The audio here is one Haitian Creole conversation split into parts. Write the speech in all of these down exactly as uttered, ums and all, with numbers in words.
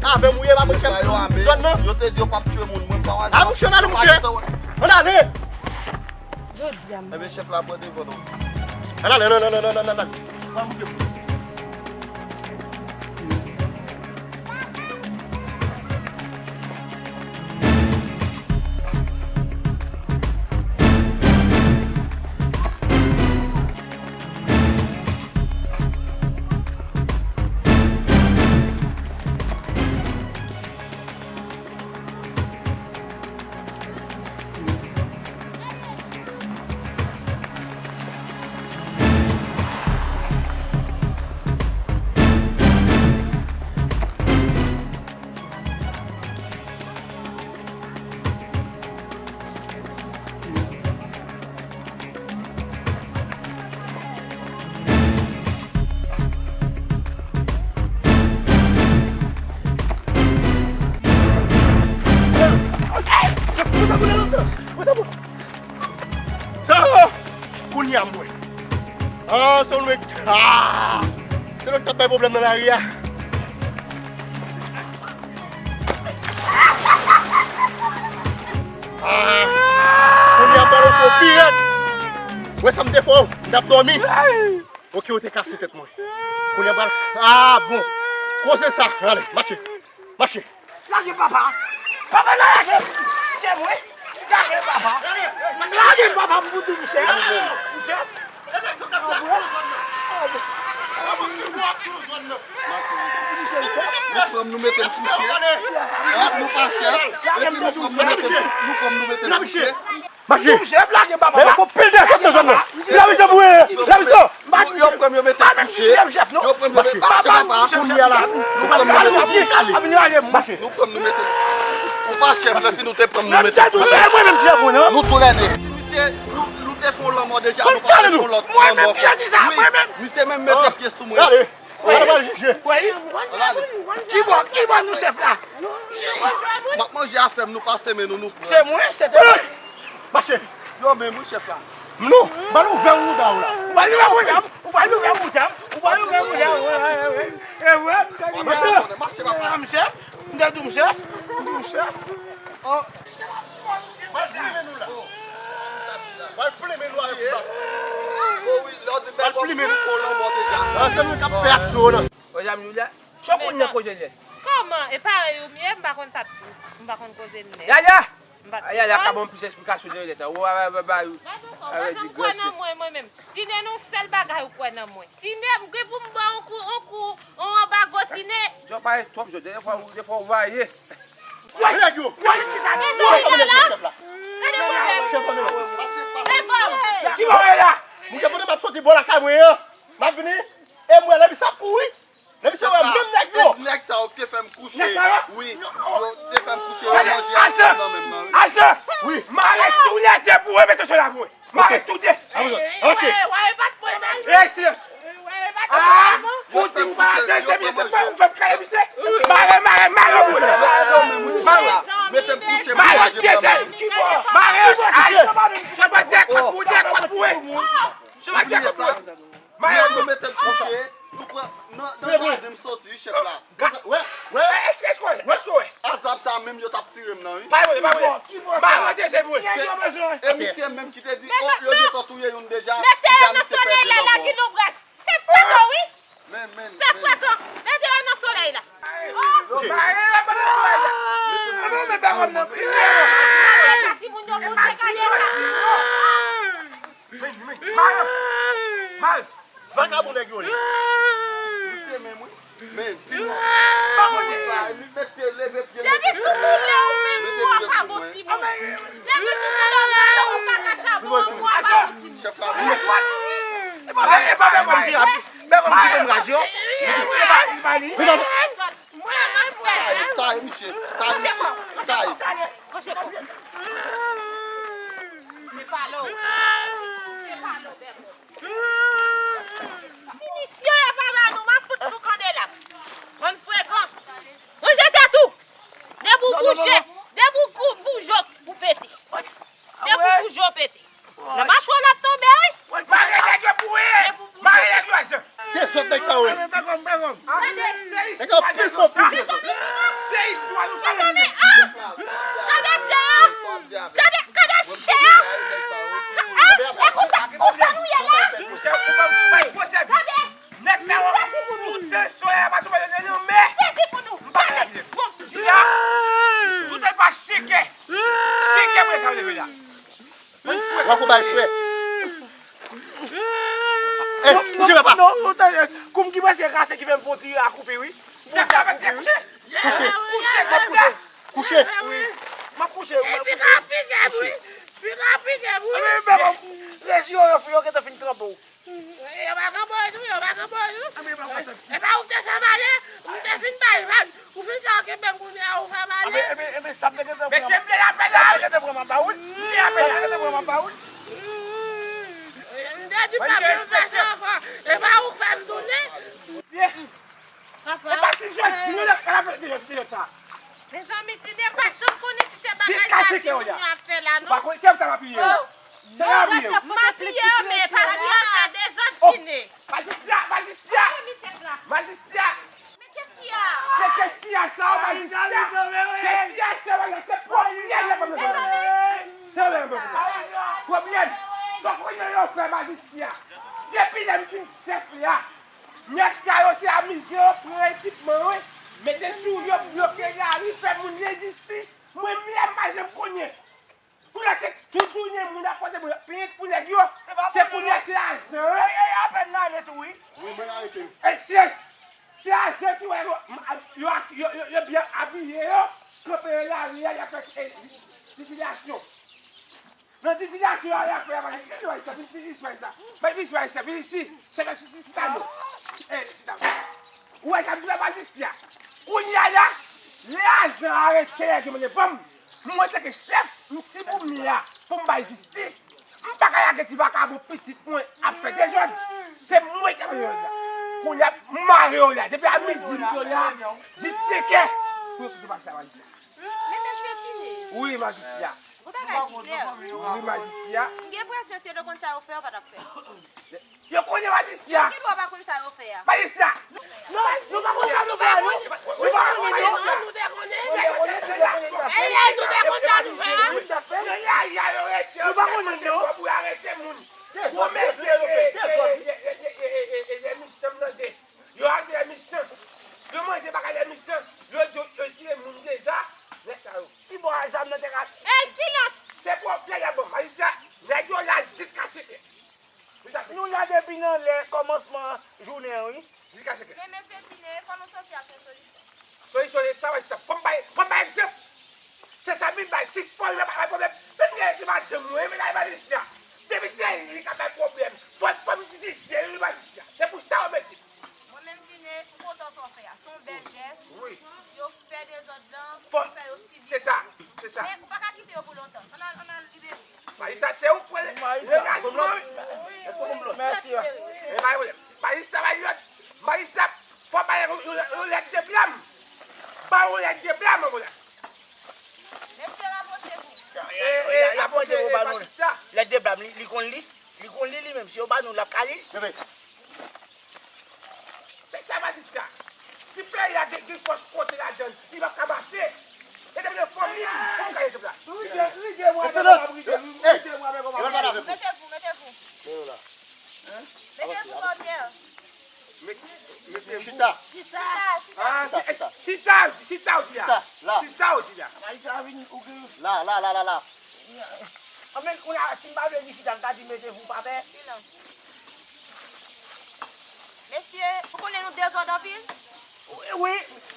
Avè m ou ye, pa mwen chèf zòn nan. Yo te di yo p ap tiye moun, mwen pa wè. A mouche, ann ale, mouche. Ann ale. Jodi a, m Ebyen, chèf la pran devan non. Ann ale, ann ale, ann ale, ann ale. Pa mouche. Sa! Kounye a m wè. Ah, se yon nèg. Ah! Se nèg k t ap bay pwoblèm nan lari a. Ah! Kounye a m pral fè w pi rèd. Wè sa m te fè w, m t ap dòmi. Ok, ou te kase tèt mwen. Kounye a m pral, ah, bon. Koze sa, ale, mache. Mache. Lage papa. Papa, lage. Se mwen. Lage papa. Lage papa m pou di misye. Misye. Nou pran m, nou mete m kouche. Ah, nou pa chèf. Epi nou pran m, nou mete m, nou pran m, nou mete m kouche. Mache. Tou chèf, lage papa. Men yo fè pil dezòd nan zòn nan. Lavi jan bouye. Lavi sa. Yo pran m, yo mete m kouche. Yo pran m, yo mete m kouche, papa. Kounye a la. Nou pran m, nou mete m kouche. Mache. Nou pran m, nou mete m. Ou pa chèf, lè fini ou te pran m, nou mete m kouche. Nou toulède. Misye, nou, nou te fè yon lanmò deja, nou pa te fè yon lòt lanmò. Wi, misye menm mete pye sou mwen. Ou pral jije. Ki bò, ki bò nou chèf la? M ap manje afè m, nou pase men nou, nou pran. Se mwen, se te mwen. Mache. Yo menm wi chèf la. Non, ban ouvè mouda w la. Ou pral ouvè mouda m, ou pral ouvè mouda m, ou pral ouvè mouda m. Mache, mache papa. M chèf, m chèf, m chèf. Pral plimen nou la. Pral plimen nou avèk bak. Pral plimen nou. Ah, se nou k ap fè aksyon nan. Oja m Julia, chòk ou nan koze nèt. Kòman? E parèy ou m ye, m pa konn sa, m pa konn koze nèt. Yaya! M pa t Yaya ka ban m plis esplikasyon de nèt la. Ou avè ba ou avè di kwè nan mwen, mwen menm. Tine, nan yon sèl bagay ou kwè nan mwen. Tine, m gen pou m ba yon kou, yon kou, yon anbago, Tine. Jò pa twòp jò, dèfwa ou, dèfwa ou vaye. Woy! Woy! Kisa? Gade bagay la. Gade pwoblèm. Ki bagay la? Mouche, kote m ap soti bò lakay mwen an? M ap vini. E mwen, lè misye ap kouri. Lè misye wè menm nèg yo. Nèg sa yo te fè m kouche. Wi, yo te fè m kouche, yo manje avè m nan menm nan, wi. Ajan! Wi. Mare tou lè de pou w mete sou la pou mwen. Mare tou de. Avanse. Avanse. Ey, silans. Ah, ou di m pa atann, se misye fè m kale misye. Mare, mare, mare pou mwen. Mare. Mete m kouche, mare de zèl. Mare yo, ay, se pa de kout pou, de kout pou, wi. Se pa de kout pou. Mare yo, mete m kouche. Nou pran nan, nan jaden m soti, wi, chèf la. Wè, wè. Èske, èske, èske, èske. Azab sa menm yo t ap tire m nan, wi. Pa vre, pa vre. Mare de zèl pou mwen. E misye menm ki te di, o, yo gentan touye youn deja. Mete yo nan solèy la, la ki nou brèt. Se frekan, wi. Men, men, se frekan. Mete yo nan solèy la. Mare yo, mete nan solèy la. Mete nan solèy la. Mare yo, mete nan solèy la. Mare yo. Vagabon nèg yo ye. Misye menm, wi. Men, timoun. Pa konnen sa, li met pye, leve pye, leve pye. Depi sou boule ou menm, ou pa bon timoun. Depi sou boule ou menm, ou kaka chabon, ou pa bon timoun. Chèf la, wi. E pa, e pa Bègòm ki ap, Bègòm ki ban m radyo. E pa, e pa li. Mwen, mwen fè. Taye, taye, misye. Taye, misye. Taye. Ranche kò. Ranche kò. Se pa lò. Se pa lò, Bègòm. Minisyon e pa ba nou, m ap fout nou kandela. Bann frekan. Ranje tèt ou. Depi w bouje, depi w bouje, ou pete. Depi w bouje, ou pete. Nan machwè w l ap tonbe, wi. Mare nèg yo pou wi. Mare nèg yo, Ajan. Desann nèg sa yo. Nèg yo pil fò pil. Mete w nan mizè. Fòk ou bay frè. Eh, kouche papa. Non, non, tande, kou m ki prese kase ki fè m fè yon ti akoupi wi. Kouche, kouche. Kouche, kouche. Kouche. Wi. M ap kouche wi. Pika pike wi. Pika pike wi. Resi yo, yo gentan fin tranpe w. Yo pa kanpe w tou, yo pa kanpe w tou. E pa ou ki te fè m ale, m te fin bay vag. Ou fin fè yo kenbe m kounye a, ou fè m ale. Mesye m te lapè la. Sa te gentan pran m ap ba ou. Sa te gentan pran m ap ba ou. M te di pa pou m fè sa ankò. E pa ou k fè m tounen. Papa. E pa si jodi nou lè kal avèk de jòt sa. Mezanmi, Tine pa janm konnen si se bagay sa Tine ap fè la non. Pa konnen se sa m ap ye. Se la m ye. M ap ye, men pa pou al fè dezòd Tine. Majistra, majistra. Majistra. Men qu'est-ce qu'il y a? Se qu'est-ce qu'il y a sa, majistra. Qu'est-ce qu'il y a sa, majistra. Se pwoblèm la, pwoblèm. Se pwoblèm, pwoblèm. Pwoblèm. Donk, kounye yo fè majistra. Depi lè m fin chèf la. Nèg sa yo se amize yo pran ekipman yo, mete sou yo, bloke lari, fè moun lejistis. Mwen menm la m pa janm konnen. Kounye a se tout jounen moun ap pote plenn pou nèg yo. Se kounye a se ajan. Apèn nan ale tou wi. E se, se ajan ki wè yo, yo, yo, yo, yo byen abiye yo, kanpe nan lari a, y ap fè, eh, difilyasyon. Nan difilyasyon a y ap fè a, majistra, majistra, vin isi, majistra. Majistra, vin isi. Chita non. Eh, chita. Ou wè sa m di la, majistra. Kounye a la, lè ajan arete nèg yo mande ban m, mwen tanke chèf, m si pou m la, pou m bay jistis, m pa ka lage ti vakabon pitit mwen ap fè dezòd. Se mwen k ap fè dezòd la. Kounye a, m mare yo la. Depi a midi, m di yo la, jis senkè pou yo kite pase la, majistra. Men mesye Tine. Wi, majistra. Yon bagay ki klè. Wi, majistra. M gen enpresyon si yo te konn sa yo fè, yo pa t ap fè. Yo konnen majistra. Yo ki bò pa konn sa yo fè a. Majistra. Non, nou pa konn sa nou fè a, non. Nou pa konnen, non. Nou te konnen. E, e, nou te konn sa nou fè a. Nou pa konnen, non. Gwo mesye, e, e, e, e, e, e, e, e, yo al de mechan. Yo manje bagay de mechan. Yo, yo, yo tire moun deja. Nèg sa yo. Ki bò a zam nan te ka. Ey, silans! Se pwoblèm la, bon, majistra. Nèg yo la jiska senkè. Nou la depi nan lè kòmansman jounen an, wi. Jiska senkè. Men mesye Tine, fò nou soti ak yon solisyon. Solisyon, se sa, majistra. Fò m bay, fò m bay egzanp. Se sa m vin bay, si fò l pa bay pwoblèm. Menm lè se madanm mwen, men la majistra. Depi se li k ap bay pwoblèm, fò, fò m jije l, majistra. Se pou sa yo mete m. Mwen menm, Tine, m kontan sa w fè a. Se yon bèl jès. Wi. Yo fè dezòd lan, fò, fè yo sibi. Se sa, se sa. Men ou pa ka kite yo pou lontan. Ann al, ann al libere. Majistra, se ou k pran le, le ransman, wi. Mèsi. Majistra, majistra, fò bay yon, yon, yon lèt de blam. Bay yon lèt de blam, mwen la. Mesye, rapwoche nou. E, e, rapwoche, e, majistra. Lèt de blam, li, li konn li. Li konn li, li menm. Si yo ba nou, l ap ka li. Se sa, majistra. Si peyi a gen, gen fòs kote ladan l, li p ap ka mache. E depi nan fanmi m, ou ka egzanp la. Ride, ride, mwen avè w, ride, ride, mwen avè w. Mettez-vous, mettez-vous. Mettez-vous, Gabriel. Mete, mete chita. Chita, chita. Ah, chita, chita. Chita, chita, ou di la. Chita, la. Chita, ou di la. Sa, sa vin, ou gen. La, la, la, la, la. Anben, kounye a, si m pa vle di chita, m ta di mettez-vous, pa pè. Silans. Mesye, ou konnen nou dezòd anpil? Wi,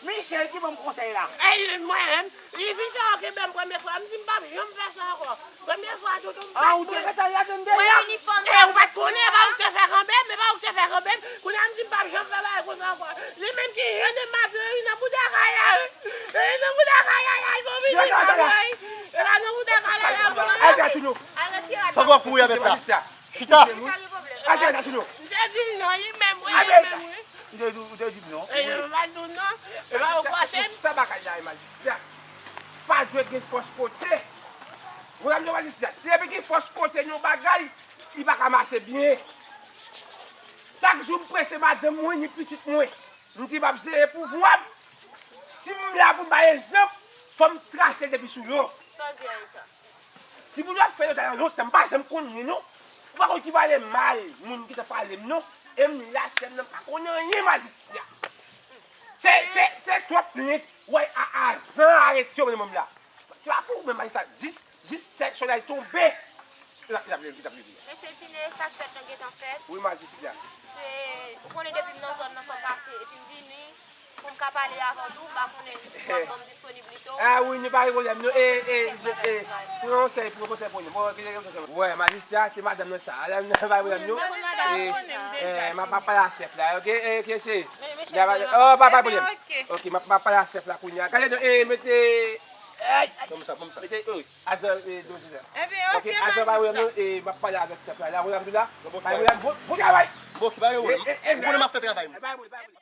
Michel ki ban m konsèy la. Ey, mwen menm, li fin fè yo kenbe m premye fwa, m di m p ap janm fè sa ankò. Premye fwa, toutou, m pa t. Ah, ou te gentan ladann deja? Mwen inifòm. E ou pa t konnen, e pa ou k te fè kanpe m, e pa ou k te fè kanpe m. Kounye a, m di m p ap janm fè bagay konsa ankò. Li menm ki rete maten, li nan bouda kay la, wi. Li nan bouda kay la, l al vomite, pa vre, wi. E pa nan bouda kay la, l al vomite. Al retire. Fòk w ap kouri avèk la. Chita. Chita, chita. M te di l non, li menm, wi, li menm, wi. Ou te di, ou te di m non. E, yo pa di w non. E pa ou fòse m. Sa bagay la, majistra. Pa dwe gen fòs kote. Ou la m di majistra. Si depi gen fòs kote nan yon bagay, li pa ka mache byen. Chak jou m prese madanm mwen ni pitit mwen. M di m ap jere pouvwa m. Si m la pou m bay egzanp, fò m trase depi sou yo. Sa w di a e sa? Timoun yo ap fè yo talè lontan, m pa janm konn li non. Ou pa konn ki pale mal moun ki t ap pale m non. E m la sèm nan, m pa konn anyen majistra. Se, se, se twòp plent, w wè a, ajan arete yo nan mwen la. Se pa pou ou menm majistra, jis, jis sèksyon la tonbe. Li t ap, li t ap, li t ap rive. Mesye Tine, sa k fèt lan gentan fèt. Wi, majistra. Se, ou konnen depi m nan zòn nan fò m pase, epi m vini, pou m ka pale avè w tou, m pa konnen si w ap ban m disponib li tou. Ah wi, nou pa gen pwoblèm, nou, e, e, e, pou yon konsèy, pou yon konsèy pou nou. Bon, gen yon konsèy. Wè, majistra, se madanm nan sa. Alò, nou pa gen pwoblèm, nou. E, e, m ap, m ap pale a chèf la, ok? E, ok, cheri. Oh, pa, pa gen pwoblèm. Ok, m ap, m ap pale a chèf la kounye a. Gade, non, e, mete, ey! Ban m sa, ban m sa. Mete, oh, azò, e, doze la. Ok, azò, pa gen pwoblèm, non, e, m ap pale avèk chèf la. La, pwoblèm la. Pa gen pwoblèm, bon, bon travay. Bon, ok, pa gen pwoblèm. Ou konnen m ap fè travay mwen. Pa gen pwoblèm, pa gen pwoblèm.